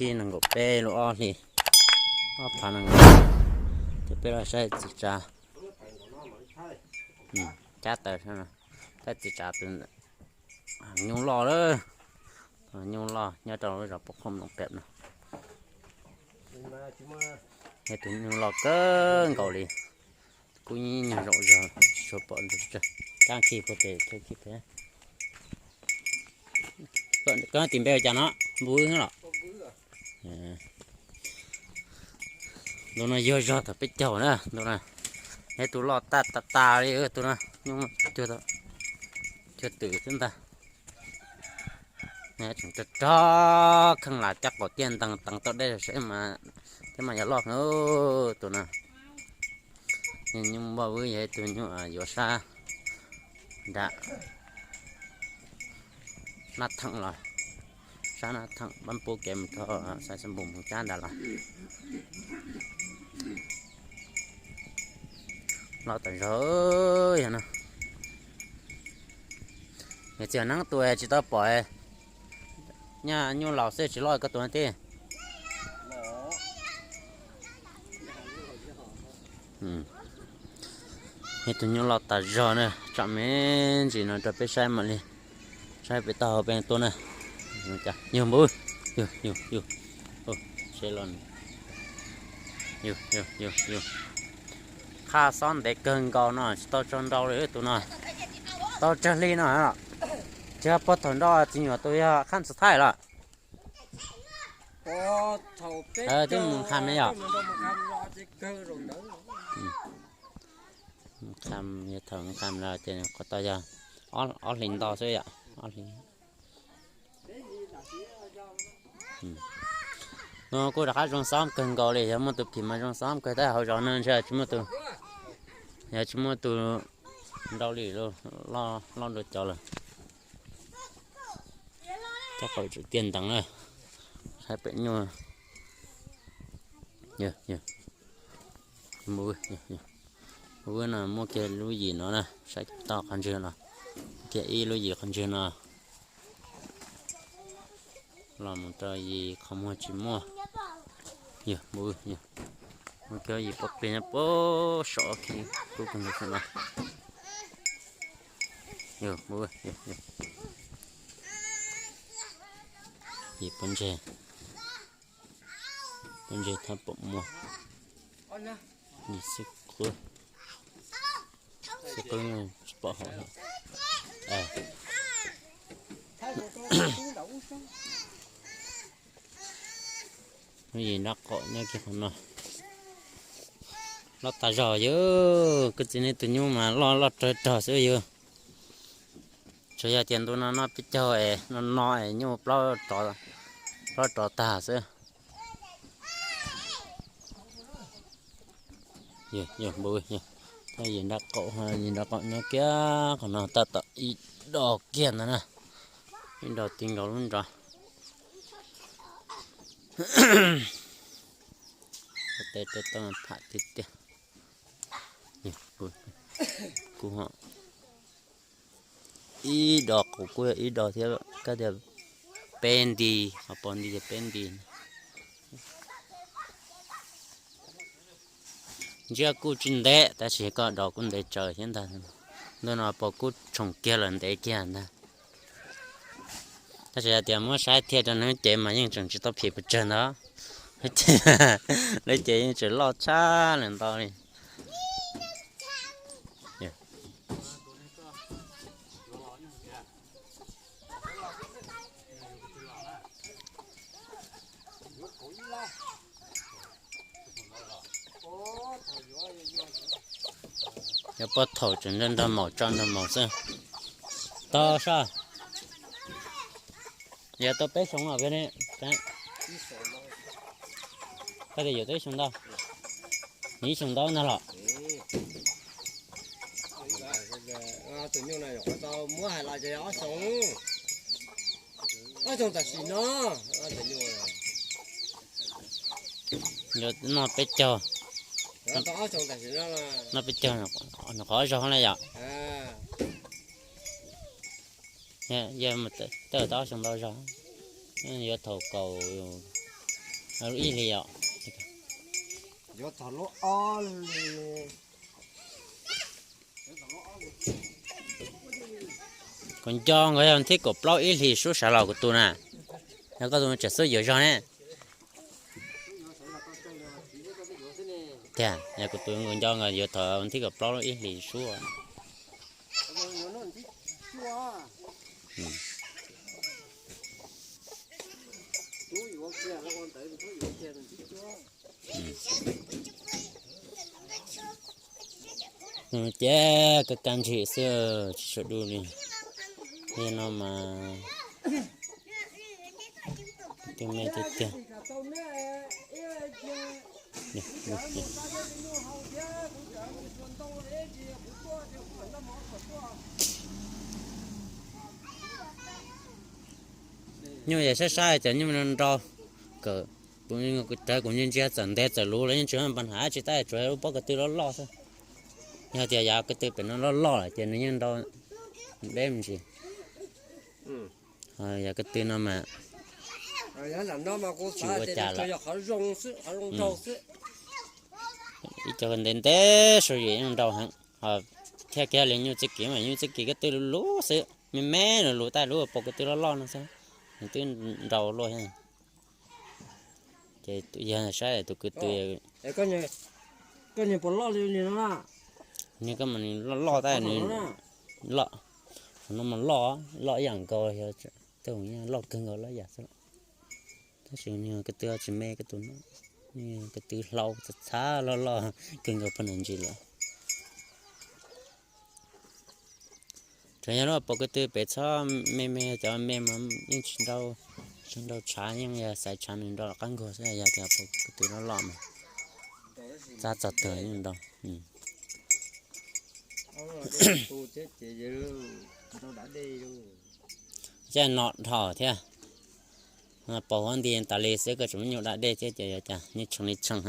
Tig nees nkaum peb lub ob hlis, ob phav nees nkaum. Ces peb los saib txiv tsav, cab taws, saib txiv tsav tus nyuj loj lawm. Nyuj loj nyob rau lub zos Pov Qhooj Noo Pem no. Yog tus nyuj loj kawg nkaus li, kub nyuag zaum zog tsis tshua pom ntsis tsawg, cab khi puag pem khi pem. Koj tim npe ua cas no? Npus los? Ntu no yuag zog thaum peb caug na, ntu no. Yog tus loj tas tas li, tus no nyuj cuag twm xwb ntag. Tseem rog rog kheej las caj qaum tiaj ntees teev tau dej seb mas, thiab mas yog loj heev tus no. Nyuj npoj vwb yog ib tug nyuj yuav sab nram Nab Theem los, sab Nab Theem pab pub kev mus rau Xais Xab Npus mus cab nram los. Loj tas zog yog no. Niam txiv neeb tus tsis tau pom, nyaj nyuj laus xwb tsis loj koj tus thiab. Ib tug nyuj loj tas zog na, tsam me ntsis no rau peb saib mam li saib pem taub hau peb tuaj na. Yug npus, yug, yug, yug, seb los, yug, yug, yug, yug. Qhaj xob ntev kawg nkaus no tsis tau tsaug nrau li tus no. Tau tsawg hli no, tsis yog puag thaum nrau txiv nyuam tus yog qhaj ntxhais thaij los. Twb mus qha me yom. Qha, yog thaum qha los ces qhov tau yog ob hlis ntau xwb yom, ob hlis. No kuj rov qab zoo xob kawg nkaus li, yog muaj tus phim mas zoo xob kawg tab hauv zos no ntshe tsis muaj tus, yog tsis muaj tus nrau li, loj dua cov lawm. Caj qaum tiaj nteev na, saib pem nyuj. Vwb no muaj kiag lub yim no na, saib tau qhov ntswg no, kiag ib lub yim qhov ntswg no. Los mus rau yim qhov muag tsis muaj. Yog, muaj kiag yim pob plig nyob puag saum khi kub kawg nkaus no. Yog, yim pob ntseg, pob ntseg thab pom muag. Yim xib qwb, xib qwb tsis pom hauv. Lub yim nrab qaum nyob kiag qhov no. Loj tas zog yog, koj txiv nej tus nyuj mas loj loj rawg rog xwb yog. Tsuas yog tias ntu no noj peb caug es no no es nyuj plaub rov tag xwb. Yog, yog, yog, yim nrab qaum, yim nrab qaum nyob kiag qhov no tab tom ib do kiag ntag na. Ib do ti nkaus lub nrov. Tes rau tau pham tiag tiag. Kuv ho ib do, kuv kuj yog ib do thiab, koj tias peb nti, ho pos nti ces peb nti. Ntsiab kuj tsis ntev tab sis koj do kuj ntev tsawv thiab ntag. Ntu no pos kuj tshoom kiag lawm ntev kiag ntag. Tab sis hais tias muab saib thiaj rau nws cev mas yeej tseem tsis tau phim pes tsawg ntag. Lawv cev yeej tseem loj tshaj lawm ntau li. Yog puag thaum tseem nrog nrog maum tso nrog maum xwb. Tau soj. Yog tau peb xyoo los peb ne? Koj tias yuav tau ib xyoo ntau, ib xyoo ntau ntag los? Tus nyuj no yuav tau muab hais los ces ob xyoo, ob xyoo tam sim no. Yuav noj peb caug, noj peb caug, nws qhov zog na yom. Yog mus tawm tau ob xyoo ntau zog, yuav thaum kaum Lub ib hlis os. Yuav txog lub ob hlis. Kuv nco nkawd yog thib kaum plaub ib hlis sub sav los kuv tus na. Yog koj tus tseem xub yuav zog ne. Tiag, yog kuv tus nkaus nco nkawd yuav thaum thib kaum plaub ib hlis sub. Ces kab kab ntshis xwb, tsis tshua dub li. Li no mas twb me tiag tiag. Nyuj yog saib saib ces nyuj nrau, kawm, kuv ntsia ntsia txawm ntev txawm luv los yeej tsis muaj npa nhav tsis tab tsuas lub pob ko tw loj loj xwb. Yog tias yav ko tw pem no loj loj lawm ces nws yeej nrau deb me ntsis. Ho yav ko tw no mas tsis ua cas lawm. Ib co ntev ntev sab yeej nrau heev. Ho thiaj kiag li nyuj txij kiv mas nyuj txij kiv ko tw luv luv xwb, me me luv luv tab lub pob ko tw loj loj no xwb, nws twb nrau luaj thiab. Ces yog saib tus ko tw, koj nws puas loj li no na? Nws koj mas nws loj loj tab nws loj, no mas loj, loj ib yam nkaus, tej loj kawg nkaus loj yam xwb. Tab sis nws ko tw tsis me ko tw no, ko tw hlau txav txhav loj loj kawg nkaus pog nam ntsis lawm. Tsuas yog lub pob ko tw pem txhob me me, cov me mas yeej tsis nrau, tsis nrau tshav, yeej yog xaiv tshav nws nrau qab nkuag xwb, yog tias pob ko tw loj loj mas txab txog twg yeej nrau. Caj no dhau thiab. Pos huab nti tas li xwb koj tseem muab nyuj da dej thiab ces yog cas nyob tshee li tshee.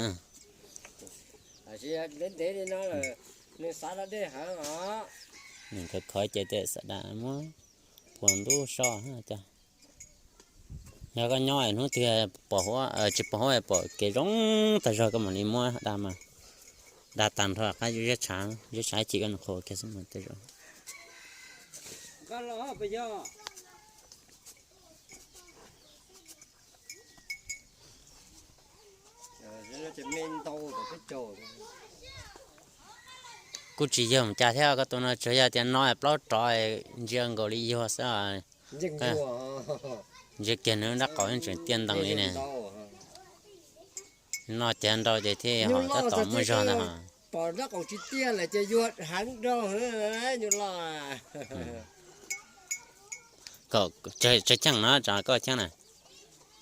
Nws khov khov ces tej xav da muab puas ntub so cas. Yog koj nyob hnub twg pos huab, tsis pos huab pom kev zoo tag zog koj mam li muab da mas, da tag nrho qab ziab tshav, ziab tshav chim koj nws qhuav kiag xwb mas tej zaum. Kuj tsis yog mus cas thiab, koj tus no tsuas yog tias no plaub rov ntsia nkaus li yuag xwb. Ntsia kiag nws nrab qaum yeej tseem tiaj ntees li ne. No ces nrau ces thiaj ho tab tom muaj zog ntag ho. Pom nrab qaum tsis tiaj lawm ces yuag heev nrau nyuj loj. Koj tsawg cheej no, tsam koj cheej na.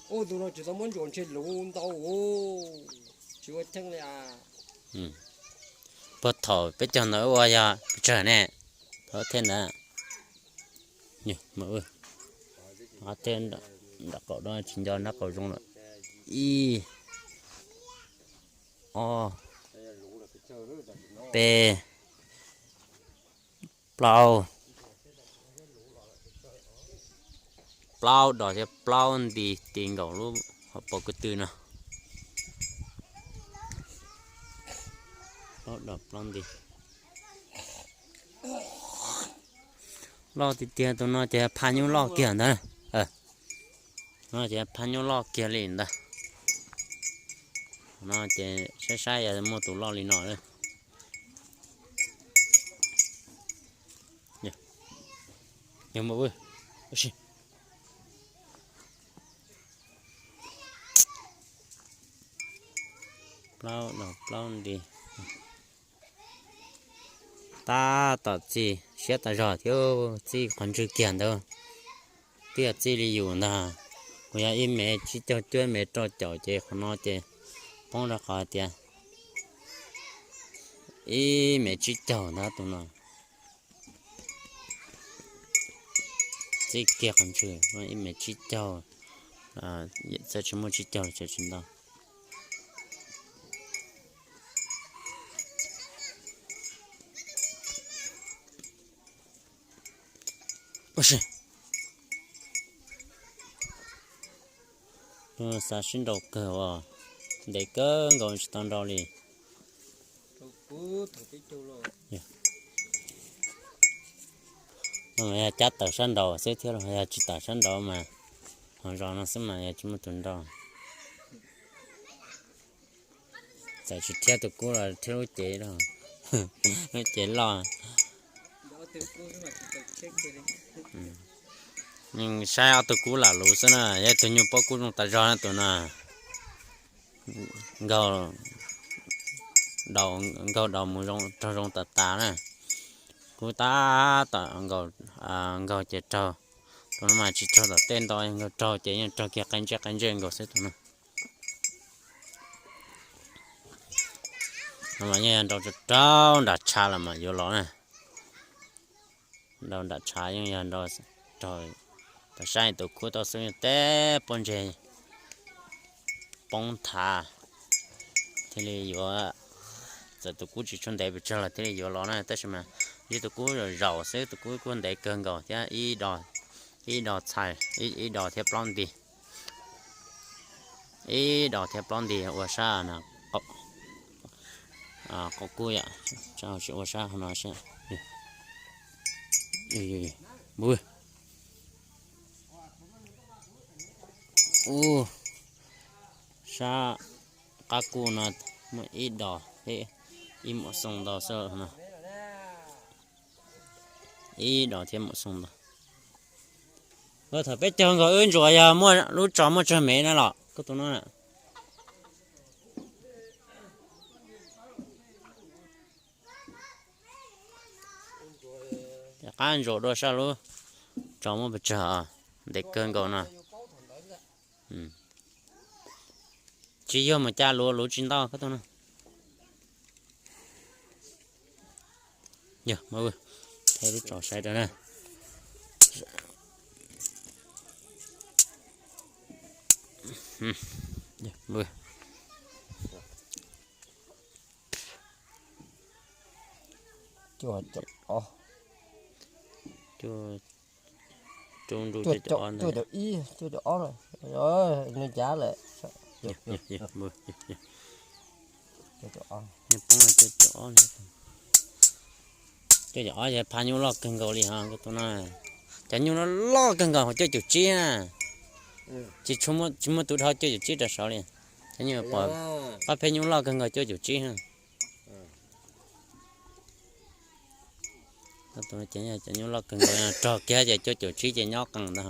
Tus no tsis tau muab ntsuas ntshe luv ntau, tsis ua cheej li. Puag thaum peb caug ntawd ua yog pes tsawg ne? Thaum thiaj ntawd. Thiaj nrab qaum, tsis nco nrab qaum zoo lawm. Ib, ob, peb, plaub, plaub dos thiab plaub nti ti nkaus lub hauv paus ko tw no. Plaub dos plaub nti. Loj tiag tiag, tus no ces phaj nyuj loj kiag ntag. No ces phaj nyuj loj kiag li ntag. No ces saib saib yog muaj tus loj li no. Plaub dos plaub nti. Tab tom txi siab tas zog thiab, txi qhov ntswg kiag ntawd. Twb yog txi li yus ntag, kuv yog ib mev tsib caug cuaj, ib mev rau caum ces qhov no ces poob rau qhov tias ib mev tsib caug ntag tus no. Txi kiag qhov ntswg ib mev tsib caug, txawm tsis muaj tsib caug los tsis ntau. Xav sib nraus kawg os, ntev kawg nkaus tsis tau nraus li. Yog cab tawm sab nraud xwb thiab los yog tsis tawm sab nraud mas ho zos no xwb mas yog tsis muaj tus nraus. Txawm tsis thiab tus kub los thiab lub cev, lub cev loj. Saib ob tug kub lam luv xwb na, yog tus nyuj pob kub zoo tas zog na tus na. Nkaug daus mus raug zoo tas tas na. Kub tab tom nkaug ces raug, tus no mas tsis raug tom tej nto, nkaug raug ces yeej raug kiag qe ntsej qe ntsej nkaus xwb tus no. No mas yeej yog nrau rau nram tshav los mas yuav los na. Nrau nram tshav yeej yog nrau raug, tam saib tus kub tau xwb yeej teb pob ntseg poob thav thiaj li yuav, txawm tus kub tsis tshua ntev pes tsawg los thiaj li yuav los na, tab sis mas yog tus kub zaum xwb, tus kub kuj ntev kawg nkaus thiab, ib dos txhais, ib dos thiab plaub nti, ib dos thiab plaub nti ua sab na, qaum kub yom, ua sab hauv no sab. Ub, sab qab kub no muaj ib dos thiab ib muam xoo ntau xwb no. Ib dos thiab muam xoo ntau. Thaum peb caug nkaus wb ntsuas yog muaj lub tsos muaj tsawg mev na los koj tus no na. Qab ntsuas dua sab lub tsos muaj pes tsawg, ntev kawg nkaus no. Tsis yog mus cas luv luv tsis ntau koj tus no. Yog, thaij lub tsos saib rau na. Cuaj caum ob, cuaj caum ib, cuaj caum ob, nws cav lawm. Cuaj caum ob, cuaj caum ob ces phaj nyuj loj kawg nkaus li ho koj tus no. Cov nyuj loj loj kawg nkaus cuaj caum tsib na. Tsis, tsis muaj tus dhau cuaj caum tsib rau saud li. Cov nyuj pom, pab peb nyuj loj kawg nkaus cuaj caum tsib. Cov nyuj loj kawg nkaus, raug kiag ces cuaj caum tsib ces nyob qees ntag.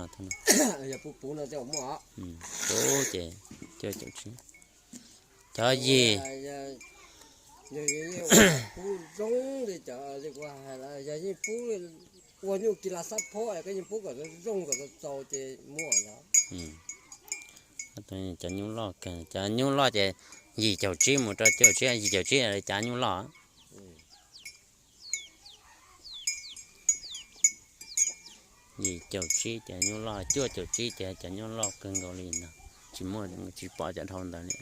Ces cuaj caum tsib, cov yim. Yog yeej pub zoo li cov li kuv hais lawm, yog yeej pub ua nyuj kis las xab phob es koj yeej pub kom zoo kom txaus ces muaj ntag. Cov nyuj loj kawg, cov nyuj loj ces yim caum tsib mus rau cuaj caum tsib, yim caum tsib cav nyuj loj. Yim caum tsib ces nyuj loj, cuaj caum tsib ces cov nyuj loj kawg nkaus li no. Tsis muaj, tsis pom cov dhau ntawd li.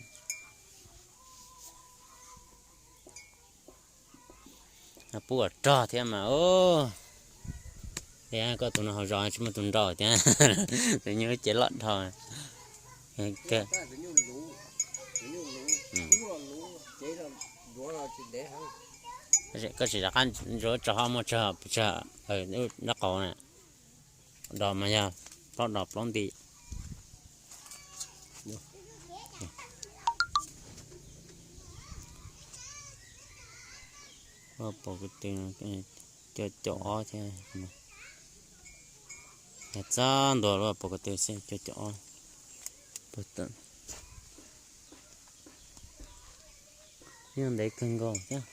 Pub kom rog thiab mas. Koj tus no hauv zos tsis muaj tus nraus thiab. Tus nyuj cev loj dhau. Koj sim rov qab ntsuas tso ho muaj tsawg, tsawg nraub qaum na. Dos mas yog plaub dos plaub nti. Pom ko tw, cuaj caum ob thiab. Yog txab ntua lub pom ko tw xwb cuaj caum ob. Yeej ntev kawg nkaus thiab.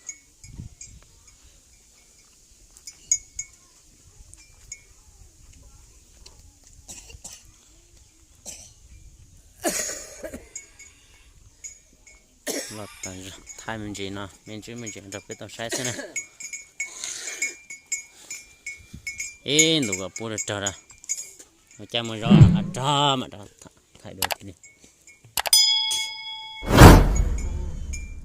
Los thaij me ntsis no, me ntsis me ntsis rau peb tau saib xwb na. Ib ntus kom pub rau rog rau, ua cas mus zov rog mam rov thaij dua thiab li.